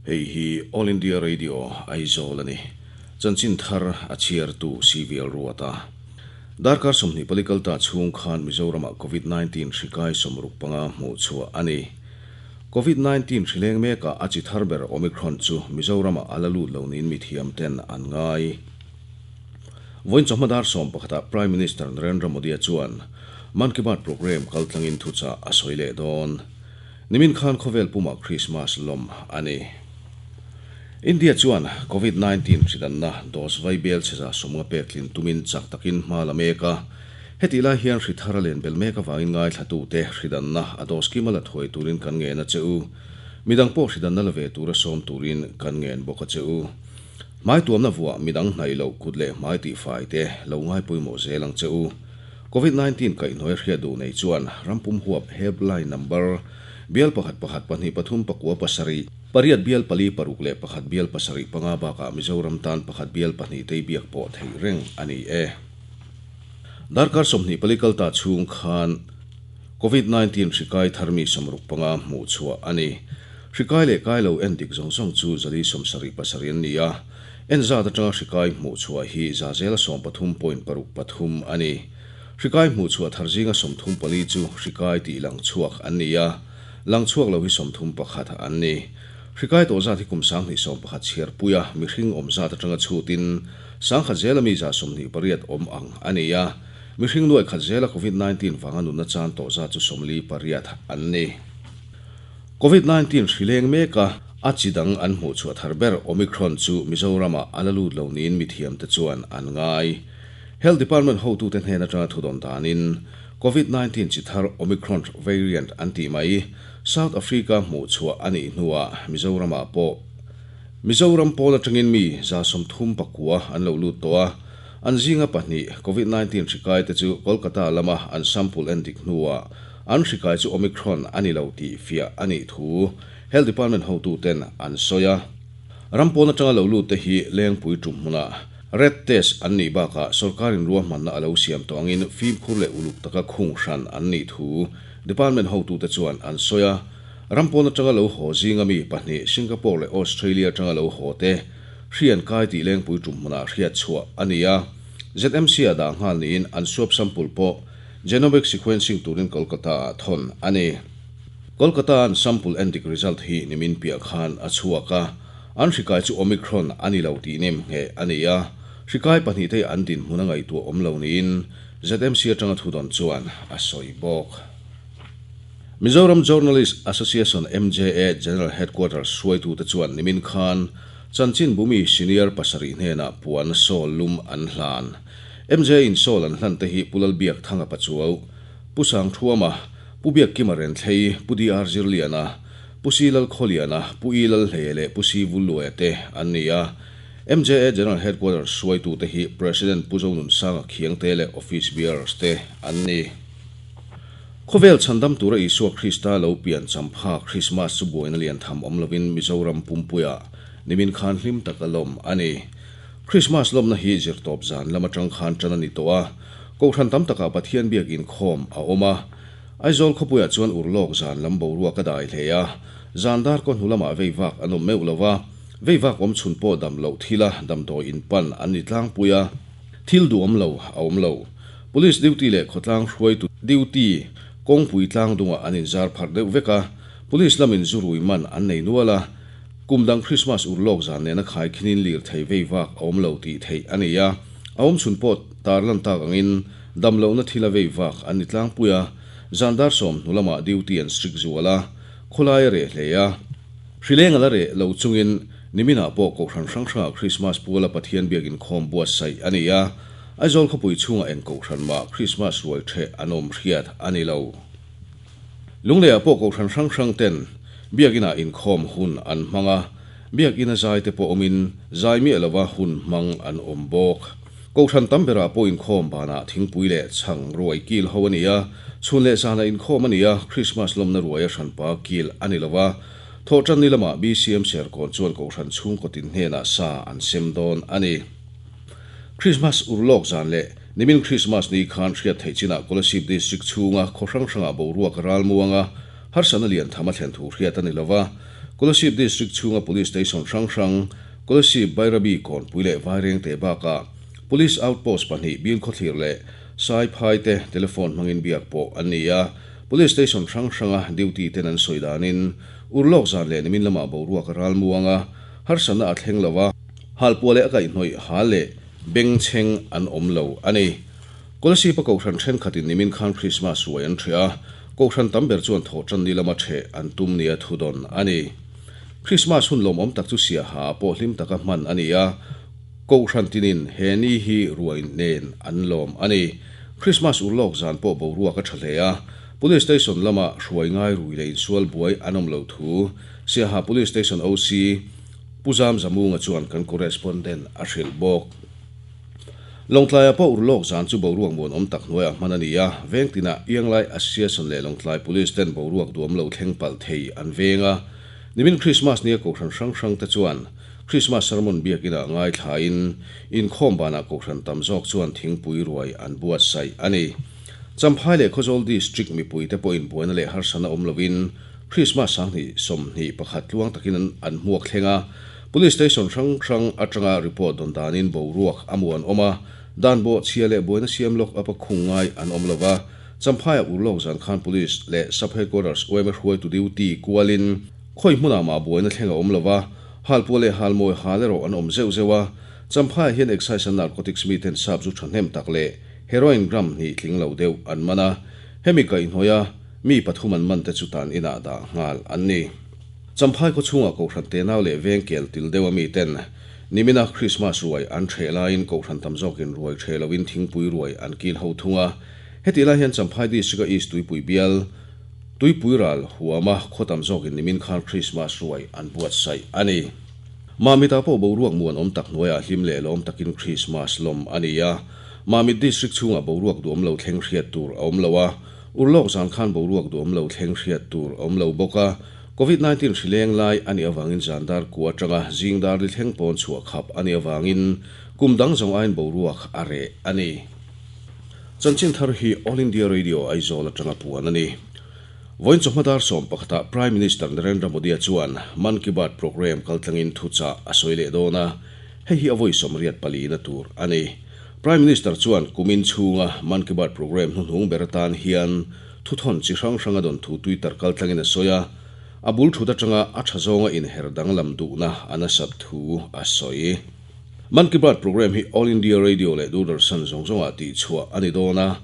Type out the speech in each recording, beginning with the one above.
Hei hi All India Radio, Aizawl a ni. Chanchin thar a chhiartu CVL Ruata. Darkar 24 kal ta chhung khan Mizoramah Covid 19 hri kai 65 hmuh chhuah a ni. Covid 19 hri leng mekah a chi thar ber Omicron chu Mizoramah a la lut lo niin mithiam ten an ngai. Vawiin chawhma dar 11 ah Prime Minister Narendra Modi-a chuan Mann Ki Baat programme kaltlangin thuchah a sawi leh dawn. Nimin khan khawvel pumah Krismas lawm a ni. India chuan Covid 19 hridanna dose vai bel chheza 50 pek tlin tumin chak takin hma la mek a. Hetih lai hian hri thar a len bel mek avangin ngaithlatute hridanna a dose kim a la thuai turin kan ngen a che u. Midang pawh hridanna la ve tura sawm turin kan ngen bawk a che u. Hmai tuamna vuah midang hnaih loh kut leh hmai tihfai te lo ngai pawimawh zel ang che u. Covid 19 kaihhnuai hriat duh nei chuan rampum huap helpline number bial pakhat pakhat pahnih pathum pakua pasarih, pariat bial pali paruk leh pakhat bial pasarih panga bakah Mizoram tan pakhat bial pahnih tei biak pawh theih reng a ni e. Darkar 24 kal ta chhung khan Covid 19 hri kai thar mi 65 hmuh chhuah a ni. Hri kai leh kai lo en dik zawng zawng chu 177 an ni a. En zat atanga hri kai hmuh chhuah hi zazela 13.63 a ni. Hri kai hmuh chhuah thar zinga 34 chu hri kai tih lang chhuak an ni a, lang chhuak lo hi 31 an ni. Hri kai tawh zat hi kum 2011 chhiar puia mihring awm zat atanga chhutin 10,000 zela mi 28 awm ang a ni a. Mihring 100,000 zela Covid 19 vanga nunna chan tawh zat chu 48 an ni. Covid 19 hri leng meka a chi dang an hmuh chhuah thar ber Omicron chu Mizoramah a la lut lo niin mithiamte chuan an ngai. Health Department hotute hnen atanga thudawn danin Covid 19 chi thar Omicron variant an tih mai South Africa hmuh chhuah a nih hnuah Mizoramah pawh Mizoram pawn atangin mi 39 an lo lut tawh a, an zinga pahnih Covid 19 hri kai te chu Kolkata lama an sample en dik hnuah an hri kai chu Omicron a ni lo tih fiah a nih thu Health Department hotuten an sawi a. Ram pawn atanga lo lut te hi lengpui tum hmunah red test an nih bakah sorkarin ruahmanna a lo siam tawh angin fimkhur leh uluk taka khung hran an nih thu Department hotute chuan an sawi a. Ram pawn atanga lo haw zinga mi pahnih Singapore leh Australia atanga lo haw te hri an kai tih lengpui tum hmunah hriat chhuah a ni a. ZMC a dah nghal niin an swab sample pawh genomic sequencing turin Kolkata ah thawn a ni. Kolkata an sample endik result hi nimin piah khan a chhuak a, an hri kai chu Omicron a ni lo tih nem ngheh a ni a, hri kai pahnih te an dinhmun a ngaihtuah awm lo niin ZMC atanga thudawn chuan a sawi bawk. Mizoram Journalist Association, MJA, General Headquarters hruaitute chuan nimin khan chanchin bumi senior pasarih hnenah puan sawl lum an hlan. MJA in sawl an hlan te hi Pu Lalbiak Thanga Pachuau, Pu Sangthuama, Pu Biakkima Renthlei, Pu DR Zirliana, Pu Si Lalkhawliana, Pu I Lalhleia leh Pu Si Vulluaia te an ni a. MJA General Headquarters hruaitute hi President Pu Zonunsanga Khiangte leh Office Bearers te an ni. Khawvel chhandam tura Isua Krista lo pian champha Krismas chu buaina lian tham awm lovin Mizoram pumpuiah nimin khan hlim taka lawm a ni. Krismas lawmna hi zirtawp zan lam atang khan tan a ni tawh a, Kohhran tam takah Pathian biak inkhawm a awm a. Aizawl khawpuiah chuan urlawk zan lam boruak a dai hle a, zan dar kaw hnu lamah vei vak an awm meuh lo va, vei vak awm chhun pawh dam loh thila damdawi in pan an ni tlangpui a, thil duhawm lo a awm lo. Police duty leh khawtlang hruaitu duty kawngpui tlang dungah an inzar pharh deuh vek a, Police lamin zu rui man an nei nual a, kum dang Christmas urlawk zan nena khaikhinin lirthei vei vak a awm lo tih theih a ni a. A awm chhun pawh tarlan tak angin damlohna thil a vei vak an ni tlangpui a, zan dar 10 hnu lamah duty an strict zual a, khawlai a reh hle a. Hrileng a la reh lo chungin niminah pawh Kohhran hrang hrangah Krismas puala Pathian biak inkhawm buatsaih a ni a, Aizawl khawpui chhungah eng Kohhran mah Krismas ruai ṭheh an awm hriat a ni lo. Lungleiah pawh Kohhran hrang hrang ten biakinah inkhawm hun an hmang a, biakina zai te pawh awmin zai miah lova hun hmang an awm bawk. Kohhran tam berah pawh inkhawm banah thingpui leh chhang ruai kil ho a ni a, chhun leh zanah inkhawm a ni a, Krismas lawmna ruai a hranpa kil a ni lova. Thawhtanni lamah BCM Serkawn chuan Kohhran chhungkaw tin hnenah sa an sem dawn a ni. Krismas urlawk zan leh nimin Krismas ni khan hriat theih chinah Kolasib District chhunga khaw hrang hrangah boruak a ral muang a, harsatna lian tham a thlen thu hriat a ni lova. Kolasib District chhunga Police Station hrang hrang, Kolasib, Bairabi, Kawnpui leh Vairengte bakah Police Outpost pahnih Bilkhawthlir leh Saiphai te telephone hmangin biak pawh an ni a. Police Station hrang hranga duty ten an sawi danin urlawk zan leh nimin lamah boruak a ral muang a, harsatna a thleng lo a, halpuah leh a kaihhnawih hal leh bengchheng an awm lo a ni. Kolasib-a Kohhran thenkhatin nimin khan Krismas ruai an ṭheh a, Kohhran tam ber chuan thawhṭan ni lama ṭheh an tum nia thudawn a ni. Krismas hun lawmawm tak chu siaha ah pawh hlim taka hman a ni a, Kohhran tinin he ni hi ruai nen an lawm a ni. Krismas urlawk zan pawh boruak a ṭha hle a, Police Station lama hruai ngai rui leh insual buai an awm lo thu Siaha Police Station OC Pu Zam Zamunga chuan kan correspondent a hrilh bawk. Lawngtlaiah pawh urlawk zan chu boruak muanawm tak hnuaiah hman a ni a, veng tinah Ianglai Association leh Lawngtlai Police ten boruak duam lo thleng palh thei an veng a. Nimin Krismas nia Kohhran hrang hrang te chuan Krismas sermon biakinah ngaithlain inkhawm banah Kohhran tam zawk chuan thingpui ruai an buatsaih a ni. Champhai leh Khawzawl District mipuite pawhin buaina leh harsatna awm lovin Krismas sanghnih 21 tluang takin an hmuak thleng a. Police station hrang hrang atanga report dawn danin boruak a muan awm a, dan bawh chhia leh buaina siam lawk apa khung ngai an awm lo va. Champhaiah urlawk zan khan Police leh Sub Headquarters yma hruaitu duty kualin khawi hmunah mah buaina thleng a awm lo va, halpuah leh halmawi hal erawh an awm zeuh zeuh a. Champhaiah hian Excise and Narcotics miten sap zu thahnem tak leh heroin gram hnih tling lo deuh an man a, hemi kaihhnawih a mi pathum an man te chu tan inah dah nghal an ni. Champhai khawchhungah Kohhran tenau leh veng kel til deuh a miten nimina Krismas ruai an ṭheh laiin Kohhran tam zawkin ruai ṭheh loin thingpui ruai an kil ho thung a. Hetih lai hian Champhai District-a East Tuipui bial Tuipui ral huama khaw tam zawkin nimin khan Krismas ruai an buatsaih a ni. Mamit-ah pawh boruak muanawm tak hnuaiah hlim leh lawm takin Krismas lawm a ni a. Mamit District chhungah boruak duhawm lo thleng hriat tur a awm lo a. Urlawk zan khan boruak duhawm lo thleng hriat tur a awm lo bawk a. Covid 19 hri leng lai a nih avangin zan dar kua atanga zing dar li thleng pawn chhuah khap a nih avangin kum dang zawng aiin boruak a reh a ni. Chanchin thar hi All India Radio Aizawl atanga puan a ni. Vawiin chawhma dar sawm pakhatah Prime Minister Narendra Modi-a chuan Mann Ki Baat programme kaltlangin thuchah a sawi leh dawn a, hei hi a vawi sawmriat palina tur a ni. Prime Minister chuan kumin chhunga Mann Ki Baat programme hnuhnung ber atan hian Thuthawn chi hrang hranga dawn thu Twitter kaltlangin a sawi a, a bul thut atanga a tha zawnga inher danglam duhna a nasat thu a sawi. Mann Ki Baat programme hi All India Radio leh Doordarshan zawng zawngah tihchhuah a ni dawn a,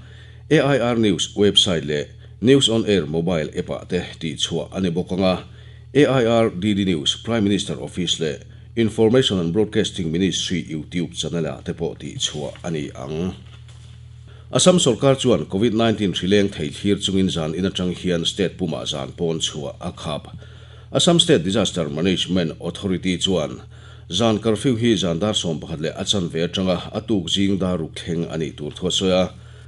AIR News website leh News on Air mobile app-ah te tihchhuah a ni bawk ang a, AIR DD News, Prime Minister Office leh Information and Broadcasting Ministry YouTube channel-ah te pawh tihchhuah a ni ang. Assam sorkar chuan Covid 19 hri leng thei thlir chungin zan in atang hian state pumah zan pawn chhuah a khap. Assam State Disaster Management Authority chuan zan curfew hi zan dar 11 leh a chanve atanga a tuk zing dar ruk thleng a nih tur thu a sawi a,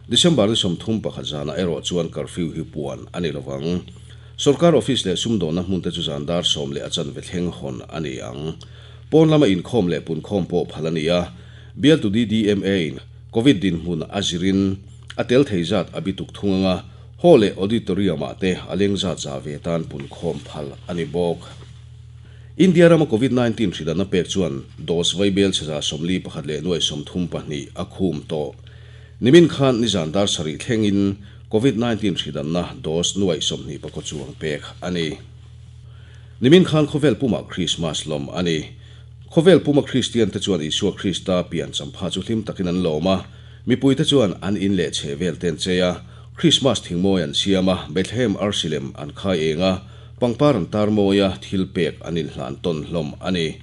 December ni 31 zanah erawh chuan curfew hi puan a ni lovang. Sorkar office leh sumdawnna hmun te chu zan dar sawm leh a chanve thleng hawn a ni ang. Pawn lama inkhawm leh punkhawm pawh phal a ni a, bialtu DDMA in Covid dinhmun a zirin a tel thei zat a bituk thung anga hall leh auditorium ah te a leng zat za ve tan punkhawm phal a ni bawk. India rama Covid 19 hridanna pek chuan dose vaibel chhe 41 leh nuai 32 a khum tawh. Nimin khan nizan dar sarih thlengin Covid 19 hridanna dose nuai 24 chuang pek a ni. Nimin khan khawvel pumah Krismas lawm a ni. Khawvel puma Kristian te chuan Isua Krista pian champha chu hlim takin an lawm a, mipui te chuan an in leh chhe vel te an chei a, Krismas thingmawi an siam a, Bethlehem arsi lem an khai eng a, pangpar an tar mawi a, thil pek an inhlan tawn hlawm a ni.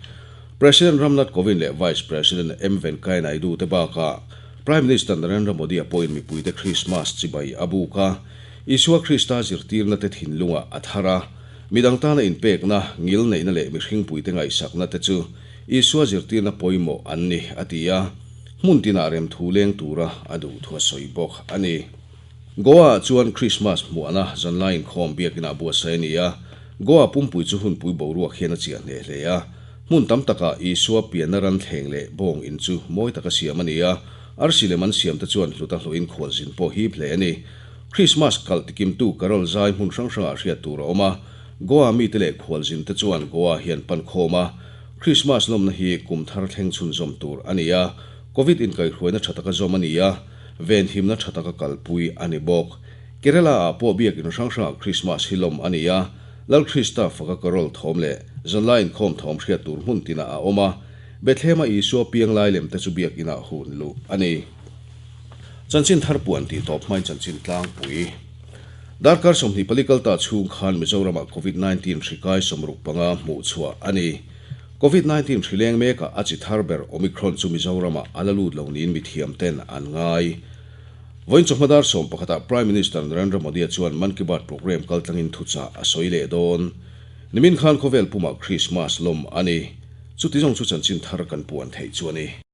President Ram Nath Kovind leh Vice President M Venkaiah Naidu te bakah Prime Minister Narendra Modi-a pawhin mipuite Krismas chibai a buk a, Isua Krista zirtirna te thinlungah a thar a, Midang tana inpekna, ngil neihna leh mihringpuite ngaihsakna te chu Isua zirtirna pawimawh an ni, a ti a, hmun tinah remthu leng tura a duh thu a sawi bawk a ni. Goa-ah chuan Krismas hmuahna zanlai inkhawm biakinah buatsaih a ni a, Goa pumpui chu hunpui boruak hian a chiah hneh hle a, hmun tam takah Isua pianna ran thleng leh bawng in chu mawi taka siam a ni a, arsi lem an siamte chuan hlut a hlawhin khualzin pawh hip hle a ni. Krismas kalh tikimtu carol zai hmun hrang hrangah hriat tur a awm a. Goa mite leh khualzin te chuan Goa hi an pan khawm a, Krismas lawmna hi kum thar thleng chhunzawm tur a ni a, Covid inkaihhruaina tha taka zawm a ni a, venhimna tha taka kalpui a ni bawk. Kerala ah pawh biakin hrang hrangah Krismas hi lawm a ni a, Lal Krista faka carol thawm leh zanlai inkhawm thawm hriat tur hmun tinah a awm a, Bethlehema Isua piang lai lem te chu biakinah hun luh a ni. Chanchin thar puan tih tawp hmain chanchin tlangpui. Darkar 24 kalta chhung khan Mizoramah Covid 19 hri kai 65 hmuh chhuah a ni. Covid 19 hri leng mekah a chi thar ber Omicron chu Mizoramah a la lut lo niin mithiam ten an ngai. Vawiin chawhma dar 11 ah Prime Minister Narendra Modi a chuan Mann Ki Baat programme kaltlangin thuchah a sawi leh dawn. Nimin khan khawvel pumah Christmas lawm a ni. Chuti zawng chu chanchin thar kan puan theih chu a ni.